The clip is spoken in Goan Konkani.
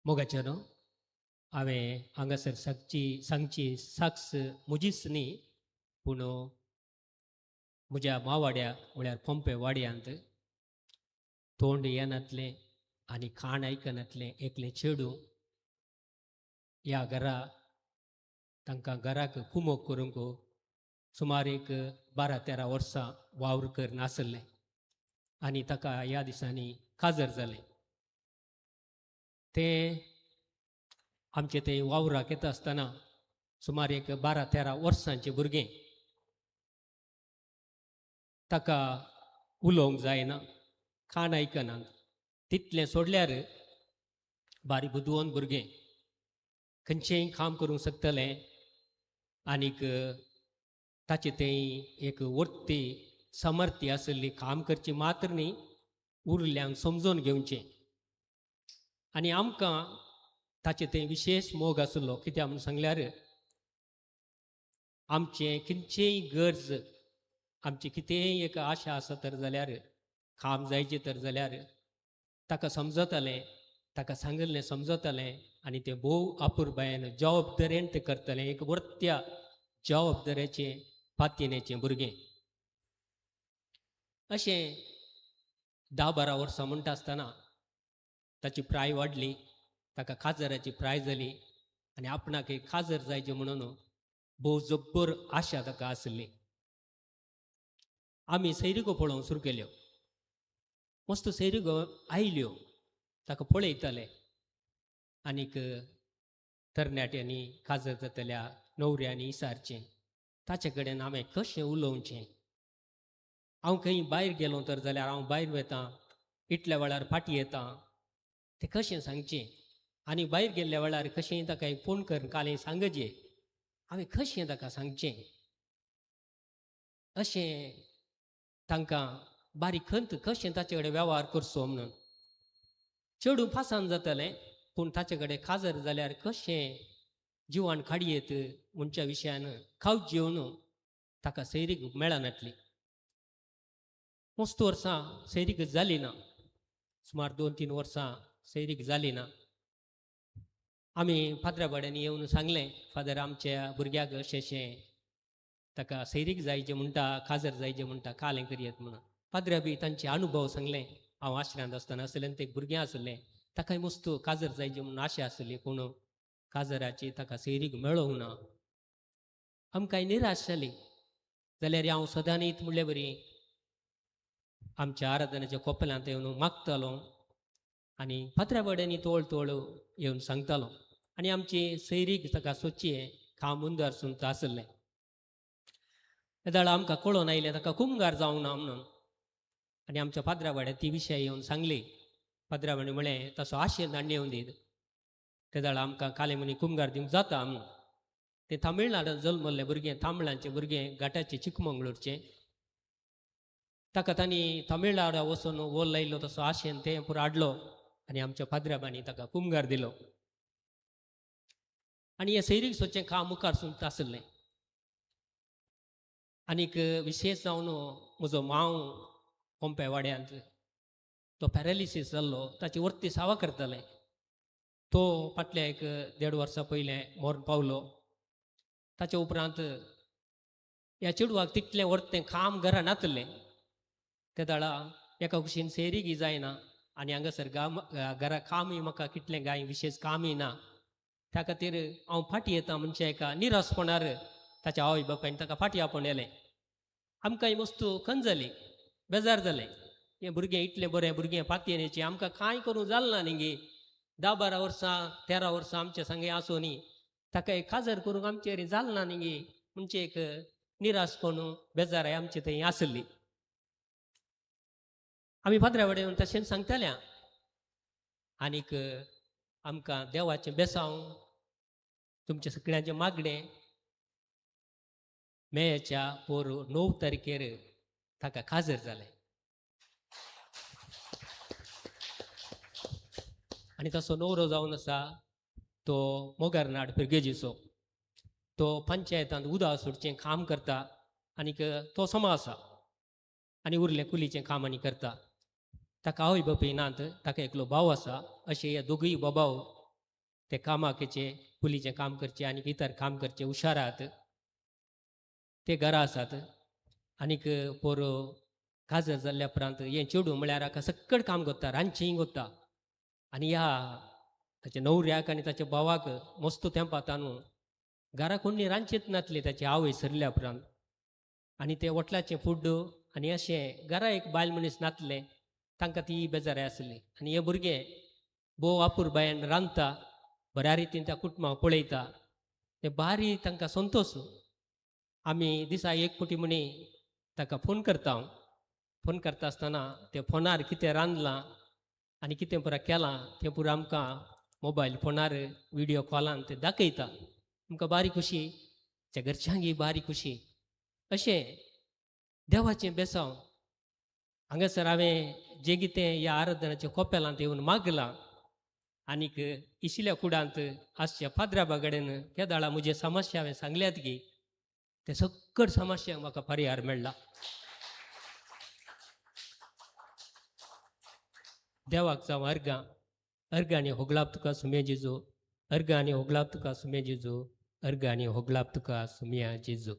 मोगाचें न्हू, हांवें हांगासर सांगची सांगची साक्ष म्हजीच न्ही, पूण म्हज्या मावाड्या म्हळ्यार पोंपे वाड्यांत तोंड येनातलें आनी कान आयकनातलें एकलें चेडूं ह्या घरा तांकां घराक कुमोक करूंक सुमार एक 12-13 वर्सां वावर करून आसलें आनी ताका ह्या दिसांनी काजर जालें. तें आमचें तें वावराक येता आसतना सुमार एक 12-13 वर्सांचें भुरगें, ताका उलोवंक जायना, कान आयकना, तितलें सोडल्यार बारीक बुदवंत भुरगें, खंयचेंय काम करूंक शकतलें आनीक ताचें तें एक वर्ती समर्थी आशिल्ली, काम करची मात्र न्ही, उरल्यांक समजून घेवचें. आनी आमकां ताचें तें विशेश मोग आशिल्लो. कित्याक म्हूण सांगल्यार आमचें खंयचीय गरज, आमची कितेंय एक आशा आसा तर जाल्यार, काम जायचें तर जाल्यार ताका समजतलें, ताका सांगिल्लें समजतलें आनी तें भोव अपुरबायेन जबाबदारेन तें करतलें. एक वर्त्या जबाबदारेचें पातयेनेचें भुरगें. अशें 10-12 वर्सां म्हणटा आसतना ताची प्राय वाडली, ताका काजराची प्राय जाली आनी आपणाक एक काजर जायचें म्हणून भोव जब्बर आशा ताका आसली. आमी सैरिगो पळोवंक सुरू केल्यो, मस्त सैरिगो आयल्यो, ताका पळयताले आनीक तरणाट्यांनी काजर जातल्या न्हवऱ्यांनी इसारचें, ताचे कडेन हांवें कशें उलोवचें, हांव खंय भायर गेलो तर जाल्यार हांव भायर वता, इतल्या वेळार फाटीं येता, तें कशें सांगचें आनी भायर गेल्ल्या वेळार कशें ताका एक फोन करून कालें सांगचें, हांवें कशें ताका सांगचें, अशें तांकां बारीक खंत कशें ताचे कडेन वेव्हार करचो म्हणून. चेडूं पासान जातलें पूण ताचे कडेन काजर जाल्यार कशें जिवान काडयेत म्हणच्या विशयान खावच जेवन ताका सैरीक मेळनातली. मस्त वर्सां सैरीक जाली ना, सुमार 2-3 वर्सां सैरीक जाली ना. आमी फादरा बाड्यांनी येवन सांगलें, फादर आमच्या भुरग्याक अशें अशें ताका सैरीक जायचें म्हणटा, काजर जायचें म्हणटा, कालें करयेत म्हणून. फादरा बी तांचे अनुभव सांगलें, हांव आश्र्यांत आसतना आसलें ते भुरगें आसलें, ताकाय मस्त काजर जायचें म्हणून आशा आसली, पूण काजराची ताका सैरीक मेळोवंक ना. आमकां निराश जाली. जाल्यार हांव सदांनीत म्हणले बरी आमच्या आराधनाच्या कोपल्यांत येवन मागतालो आनी फातऱ्या बड्यांनी तोळ तोळ येवन सांगतालो आनी आमची सैरीक ताका सोची काम मुंदार सुंत आसलें. येदाळ आमकां कळोन आयलें ताका कुमगार जावंक ना म्हणून आनी आमच्या फादरा वाड्यार ती विशय येवन सांगली. फादरा वाणी म्हळें तसो आशेन धाडणी येवन दीत तेदाळ आमकां कालेमुनी कुमगार दिवंक जाता म्हणून. ते तामिळनाडांत जल्मल्लें भुरगें, तामिळांचें भुरगें, घाटाचें चिकमंगळूरचें, ताका तांणी तमिळनाडा वचून वोल लायलो तसो आशेन तें पुरो हाडलो आनी आमच्या फादराबांनी ताका कुमगार दिलो. आनी हें सैरीक सोदचें काम मुखार सुद्दां आसलें. आनीक विशेश जावन म्हजो मांव पोंपे वाड्यांत तो पॅरालिसीस जाल्लो, ताची वर्ती सावा करताले. तो फाटल्या 1-1.5 वर्सां पयलें मरण पावलो. ताच्या उपरांत ह्या चेडवाक तितलें वर्तें काम घरा नातलें. ते दाळा एका कुशीन सैरीगी जायना आनी हांगासर घरा कामूय म्हाका कितलें कांय विशेश कामूय ना, त्या खातीर हांव फाटीं येता म्हणजे एका निरासपणार ताच्या आवय बापायन ताका फाटीं आपोवन येलें. आमकां मस्त खंत जाली, बेजार जालें, हें भुरगें इतलें बरें भुरगें पातयेनेचें आमकां कांय करूंक जालें ना न्ही गे, 10-12 वर्सां 13 वर्सां आमच्या सांगे आसूं न्ही, ताका एक काजर करूंक आमचेर जालें ना न्ही गे म्हणजे एक निरासपण बेजाराय आमचे थंय आसली. आमी फादरा वडेन तशेंच सांगताल्या आनीक आमकां देवाचें बेसांव, तुमच्या सगळ्यांचें मागणें, मेच्या पोर 9 तारखेर ताका काजर जालें आनी तसो न्हवरो जावन आसा तो मोगरनाड पिर्गेजीचो, तो पंचायतांत उदक सोडचें काम करता आनीक तो समा आसा आनी उरलें कुलीचें काम आनी करता. ताका आवय बापूय नात, ताका एकलो भाव आसा. अशे हे दोगूय बाबाव ते कामाक येचे, पुलीचें काम करचें आनी इतर काम करचें हुशारात. ते घरा आसात. आनीक पोर काजर जाल्ल्या उपरांत हें चेडूं म्हळ्यार हाका सक्कड काम करता, रांदचींय करता. आनी ह्या ताच्या न्हवऱ्याक आनी ताच्या भावाक मस्त तेंपात न्हू घरा कोणी रांदचीत नासली ताची आवय सरल्या उपरांत. आनी ते वटलाचें फूड आनी अशें घरा एक बायल मनीस नासलें, तांकां ती बेजाराय आसली. आनी हे भुरगें भोव अपुरबायेन रांदता, बऱ्या रितीन त्या कुटुंबाक पळयता, ते बारी तांकां संतोश. आमी दिसा एक फावटी म्हणी ताका फोन करता. फोन करता आसतना ते फोनार कितें रांदलां आनी कितें पुरा केलां तें पुरा आमकां मोबायल फोनार विडियो कॉलान ते दाखयता. आमकां बारी खुशी, त्या घरच्यांकय बारी खुशी. अशें देवाचें बेसांव हांगासर हांवें जें कितें ह्या आराधनाच्या कोपेलांत येवन मागलां आनीक इशिल्या कुडांत आसच्या फादराबा कडेन केदाळा म्हजे समस्या हांवें सांगल्यात की ते सक्कड समस्यांक म्हाका परिहार मेळ्ळा. देवाक जावं अर्गां, अर्गां आनी होगलाप तुका सुम्या जेजू, अर्गां आनी होगलाप तुका सुम्या जेजू, अर्गां आनी होगलाप तुका सुम्या जेजू.